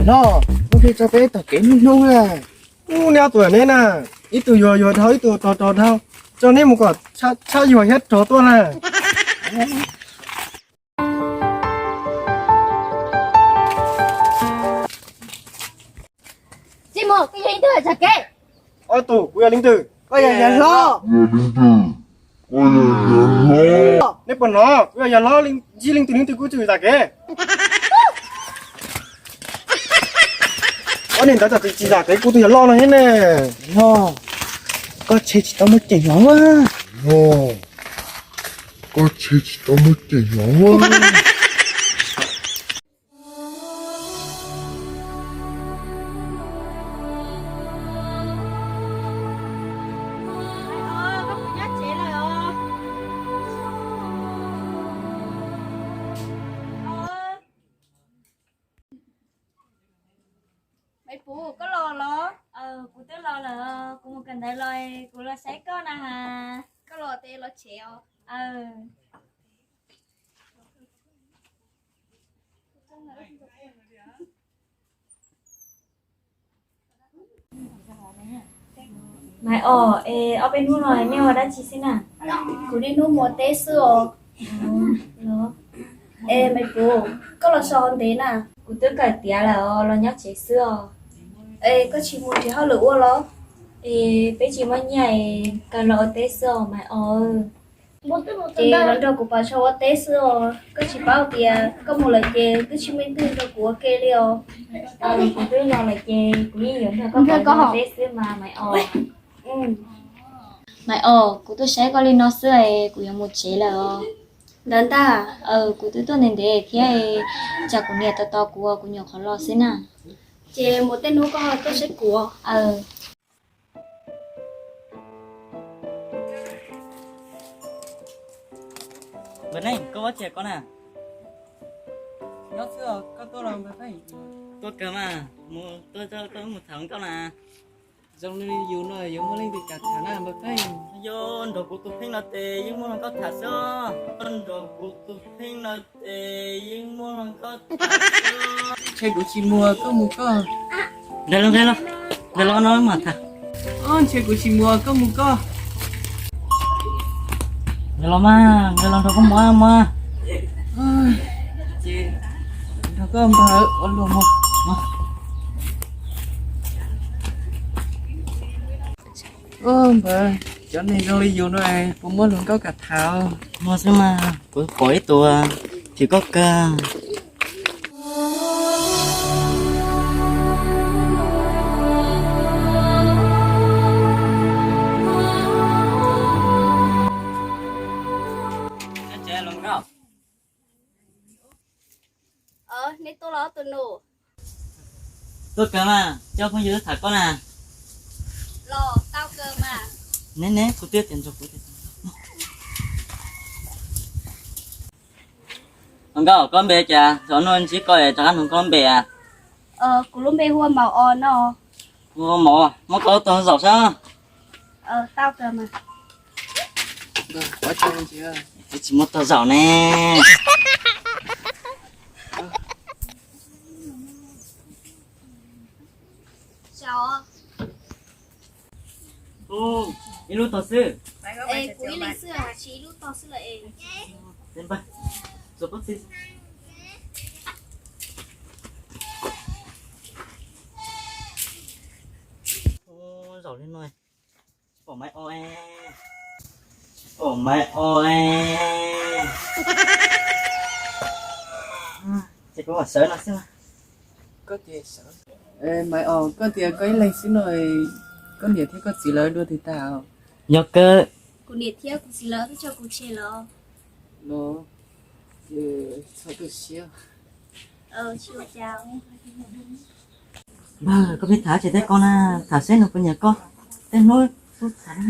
Los, muab plig tso peb tom kev niaj hnub na. Ub, neb ob tug neb na, ib tug yuag yuag dhau, ib tug rog rog dhau, tso neb mus kom tshab yuag thiab rog tuaj na. Tsis mus, koj yog leej twg txog kev? Ob tug, kuv yog leej twg? Koj yog yawg hlob. Neb puas hnov, kuv yog yawg hlob, ntsib leej twg leej twg kuj tsis txog kev. Ob niag ntawd txawm tsis txog kev, kuv tus yawg loj no thiab ne. Hlob, koj tshe tsis tau muaj ceem hlob. Koj tshe tsis tau muaj ceem hlob. Maiv Puv, koj los los? Kuv twb los lawm, kuv mus kawm ntawv los, kuv los saib koj na has. Koj los ces los tsev os. Maiv Os, es ob peb hnub no nej ua dab tsi xwb na? Kuv niaj hnub mus ua teb xwb os. Es Maiv Puv, koj los so ntev na? Kuv twb kawm tiav lawm os, los nyob tsev xwb os. Es koj tsis mus nrhiav hauj lwm ua los? Es peb tsis muaj nyiaj, kawg los ua teb xwb os Maiv Os. Ces los nrog kuv pab tso ua teb xwb os. Koj tsis paub tias koj mus lawm ces twb tsis muaj leej twg nrog kuv ua ke li os. Kuv twb los lawm ces kuv yeej yuav nrog koj ua teb xwb mas Maiv Os. Maiv Os, kuv tuaj saib koj li no xwb es kuv yuav mus tsev lawm os. Ntawd ntag. Kuv twb tuaj ntev ntev thiab, tsam kuv niam tos tos kuv, kuv nyuam qhuav los xwb na. Ces mus tej hnub koj tuaj saib kuv. Npawg Neej, koj ua dab tsi koj na? Nyob xwb os, koj tuaj los Npawg Neej? Tuaj kawg mas, mus tuaj, tuaj mus tham nkauj na. Zoo li yus no yuav muaj leej twg kam tham na Npawg Neej? Yog nrog kuv tus pheej no ces yeej muaj hluas nkauj tham xwb. Nrog kuv tus pheej no ces yeej muaj hluas nkauj tham xwb. Ntshe kuv tsis mus, koj mus koj. Nqe los, nqe los, nqe los no mam tham. Ntshe kuv tsis mus, koj mus koj. Nqe los mas, nqe los nrog koj mus mus. Ces nrog koj npawg ua luag mus. Npawg, cov neeg zoo li yus no puas muaj hluas nkauj kam tham? Muaj xwb mas, kuv pom ib tug, chwv koj kawg. Nej tuaj los tus nus? Tuaj kawg mas, coj phooj ywg tuaj tham koj na. Los tau kawg mas. Neb, neb, kuv twb tias nrog kuv. Hluas nkauj, koj lub npe cas? Xyov hnub no ntsib koj es rov qab nug koj lub npe. Kuv lub npe hu ua Maum Os no. Hu ua Maum Os, muab koj lub tog zaum saib. Tau kawg mas. Twb tsis muaj tog zaum ne. Ib lub tog xwb. Kuv ib leeg xwb, tsis ib lub tog xwb lawm es. Zaum li no, pom Maiv Os, pom Maiv Os. Ces kuv mam sawv no xwb. Maiv Os, koj tias koj ib leeg xwb no, koj niam thiab koj txiv lawv dua twg tag? Yog kawg. Kuv niam thiab kuv txiv lawv twb tso kuv tseg lawm. No, txhob tu siab. Npawg, koj pheej tham tsis teb koj na, tham seb nws puas nyiam koj, tej hnub xub tham.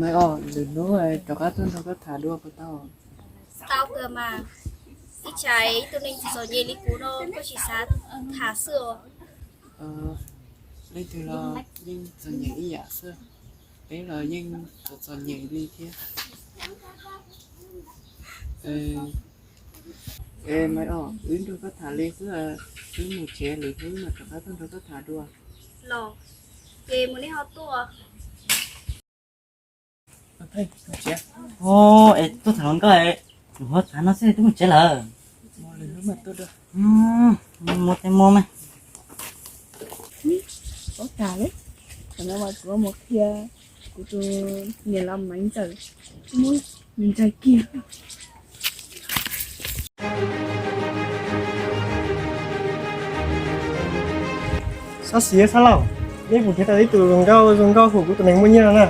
Maiv Os, lwm hnub rov qab tuaj nrog koj tham dua puas tau? Tau kawg mas, ib tsam ib tug neeg txom nyem li kuv no koj tsis xav tham xwb os. Leej twg los yeej txom nyem ib yam xwb, peb los yeej txom txom nyem li thiab. Es Maiv Os, wb nrog koj tham li xwb, wb mus tsev lwm hnub mam rov qab tuaj nrog koj tham dua. Los, ces mus nej ho tuaj. Es tuaj tham hluas nkauj, lwm hnub tham no xwb twb mus tsev lawm. Mus tej muag mas. Paub tas li, thaum no mas kuv mus qhia kuv tus niam laus Maiv Ntxawm, muab nws ntsais kiag. Sab xis sab laug, nej puas nrhiav tau ib tug hluas nkauj zoo nkauj hum kuv tus neeg muaj nyiaj no na?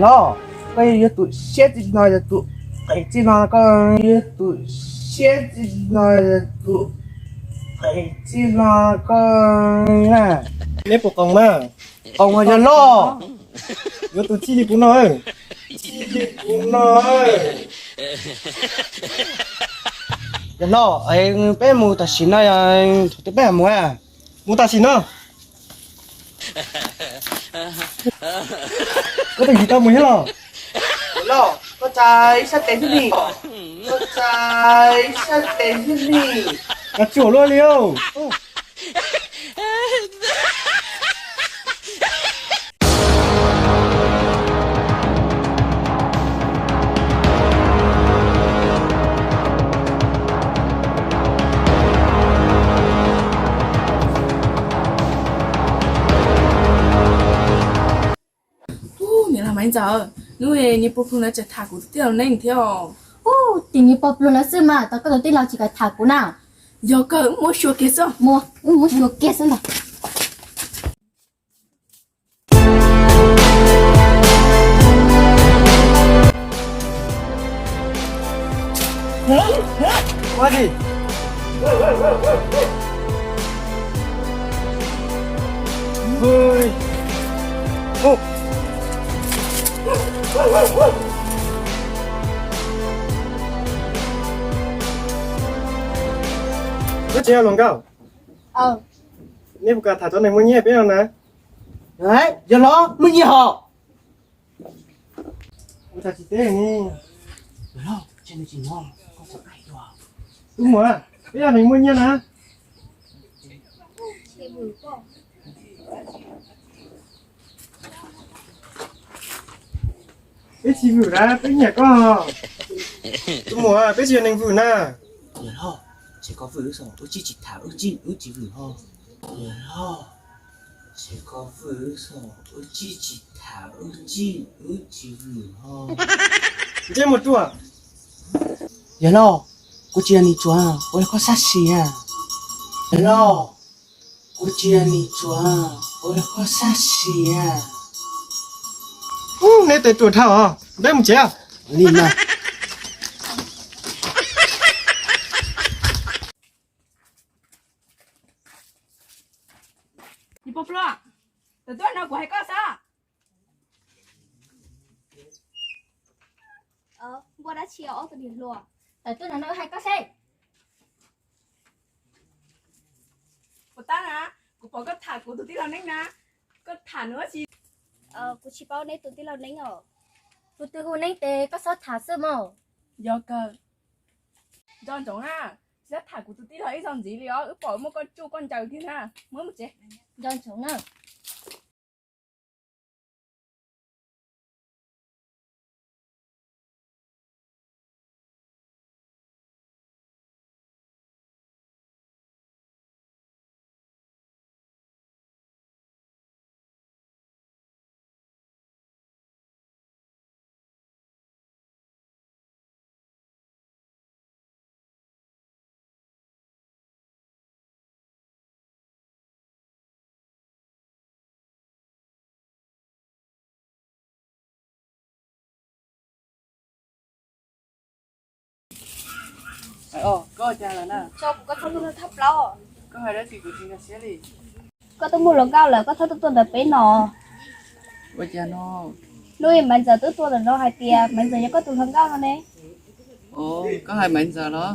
Los, koj yuav tus siab txij no yog tus qes txij no, koj yuav tus siab txij no yog tus qes txij no koj na. Neb puas qoos mas? Qoos mas yog loj. Yuav tus txij li kuv no, txij li kuv no. Yog loj, peb mus tam sim no, thaum twg peb mus? Mus tam sim no. Koj tus yim tau mus thiab los? Los, koj tsa ib sab tes xwb ni. Koj tsa ib sab tes xwb ni. Koj tsuam luaj li os. Ub, niam laus Maiv Ntxawm, hnub niag pog pluag ntawd tseem tham kuv tus tij laug Neeb thiab os. Ub, ces niag pog pluag ntawd xwb mas, tos koj tus tij laug tsis kam tham kuv na. Yog kawg, wb mus ua si kiag xwb. Mus, wb mus ua si kiag xwb ntag. Koj tsis yog hluas nkauj? Nej puas kam tham cov neeg muaj nyiaj peb no na? Yog los, muaj nyiaj hos. Ua cas tsis teb ne? Tub muam, peb yog neeg muaj nyiaj na. Peb tsis vwm na, peb nyiam koj. Tub muam, peb tsis yog neeg vwm na. Yog los, ces koj vwm wb xwb, wb tsis tsis tham, wb tsis, wb tsis vwm ho. Yog los, ces koj vwm wb xwb, wb tsis tsis tham, wb tsis, wb tsis vwm ho. Ntsej muag ruam. Yog los, kuv tsis yog nim tsuav, ua li koj sab sim na. Yog los, kuv tsis yog nim tsuav, ua li koj sab sim na. Ub, neb tes ruam dhau os, neb mus tsev. Li na. Niag pog pluag, tawm tuaj no kuv hais koj xwb. Ua dab tsi ob tug niam hluas? Tawm tuaj no no wb hais koj seb. Puas tab na, kuv pom koj tham kuv tus tij laug Neeb na, koj tham nws ua dab tsi? Kuv tsis paub neb tus tij laug Neeb os. Tus twg hu Neeb ces koj txhob tham xwb mog. Yog kawg. Nco ntsoov na, tsis txhob tham kuv tus tij laug ib zaug ntxiv li os, wb pom muab koj tsuj koj ncaws kiag na. Mus, mus tsev. Nco ntsoov na. Koj hais dab tsi kuv tsis nkag siab li. Koj twb muaj hluas nkauj lawm, koj txhob tuaj tuaj ntawm peb no. Ua cas no? Hnub Maiv Ntxawm twb tuaj ntawm no hais tias Maiv Ntxawm yog koj tus hluas nkauj no ne. Koj hais Maiv Ntxawm los?